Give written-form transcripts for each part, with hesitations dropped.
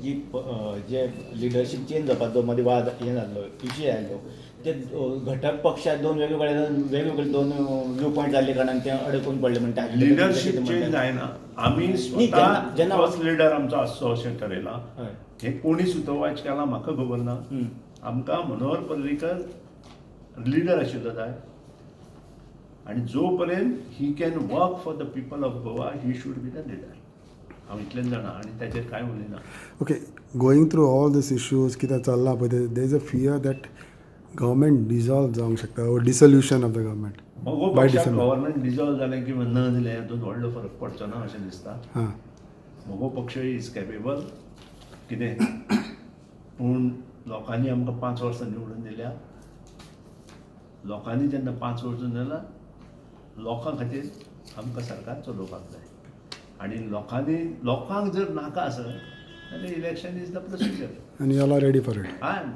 जी जे leadership change जावपाचो मदीं वाद हें जाल्लो, इश्यू आयलो, ते घटक पक्षात दोन वेगवेगळे वेगवेगळे दोन व्यू पॉयंट जाल्ले कारणान ते अडकून पडले म्हणटा. लिडरशीप चेंज जायना. आमी स्वता जेन्ना तोच लिडर आमचो आसचो अशें ठरयलां. हय. हे कोणी सुतोवाच केलां म्हाका खबर ना. आमकां मनोहर पर्रीकर लिडर आशिल्लो जाय आनी जो पर्यंत he can work for the people of Goa, he should be the leader. हांव इतलेंच जाणा आनी ताचेर कांय उलयना. Okay, going through all these issues कितें चल्लां पळय, there is a fear that government dissolve जावंक शकता or dissolution of the government मगो by पक्षाक December. Government dissolve जालें किंवा न जालें हातूंत व्हडलो फरक पडचो ना अशें दिसता. हां. मगो पक्ष is capable कितें, पूण लोकांनी आमकां 5 वर्सां निवडून दिल्या. लोकांनी जेन्ना 5 वर्सां दिला, लोकां खातीर आमकां सरकार चलोवपाक जाय आनी लोकांनी लोकांक जर नाका आसत जाल्यार election is the procedure. And you all are ready for it? I am.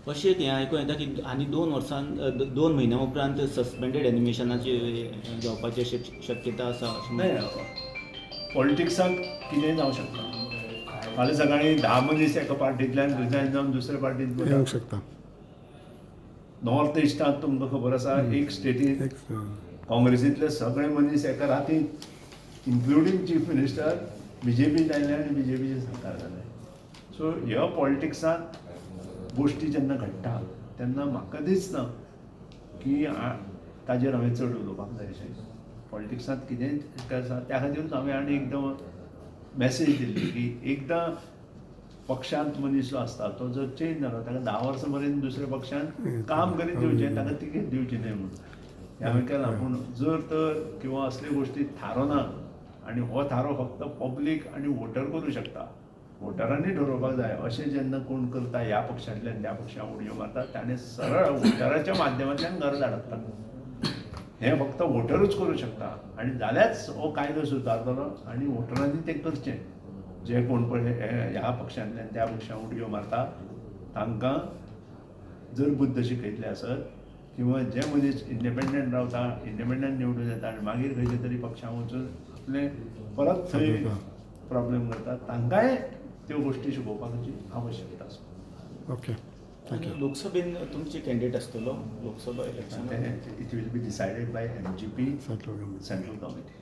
अशें एक हें आयकूं येता की आनी 2 वर्सान, 2 म्हयन्या उपरांत सस्पेंडेड एनिमेशनाची जावपाची अशी शक्यता आसा अशें नाही. म्हणटा. पॉलिटिक्साक कितेंय जावं शकता. फाल्यां सकाळीं 10 मनीस एका पार्टींतल्यान रिजायन जावन दुसऱ्या पार्टींत येवंक वता. शकता. नॉर्थ इस्टांत तुमकां खबर आसा, एक स्टेटींत एक काँग्रेसींतले सगळे मनीस एका रातीन, इन्क्लुडींग चीफ मिनिस्टर, बीजेपीत आयले आनी बीजेपीचें सरकार जालें. सो ह्या पॉलिटिक्सांत गोश्टी जेन्ना घडटा तेन्ना म्हाका दिसना की ताजेर हांवें चड उलोवपाक जाय अशें. पॉलिटिक्सांत कितेंय आसा, त्या खातीरूच हांवें आनी एकदम मॅसेज दिल्ली की एकदां पक्षांत मनीस जो आसता तो जर चेंज जालो, ताका 10 वर्सां मेरेन दुसऱ्या पक्षान काम करीत दिवचें, ताका तिकेट दिवची न्हय म्हणून हें हांवें केलां. पूण जर तर किंवा असल्यो गोश्टी थारो ना आनी हो थारो फक्त पब्लीक आनी वोटर करूं शकता, वोटरांनी ठरोवपाक जाय, अशें जेन्ना कोण करता, ह्या पक्षांतल्यान त्या पक्षांत उडयो मारता, ताणें सरळ वोटराच्या माध्यमांतल्यान घर धाडप. हें फक्त वोटरूच करूं शकता आनी जाल्याच हो कायदो सुदारतलो आनी वोटरांनी तें करचें. जे कोण पळय ह्या पक्षांतल्यान त्या पक्षांत उडयो मारता, तांकां जर बुद्द शिकयतले आसत किंवा जे मनीस इंडिपेंडंट रावता, इंडिपेंडंट निवडून येता आनी मागीर खंयच्या तरी पक्षांत वचून आपले परत थंय प्रॉब्लेम करता, तांकांय त्यो गोश्टी शिकोवपाची आवश्यकता आसा. Okay, thank you. लोकसभेन तुमची कॅन्डिडेट आसतलो Lok Sabha election? It will be decided by MGP Central Committee. Central Committee.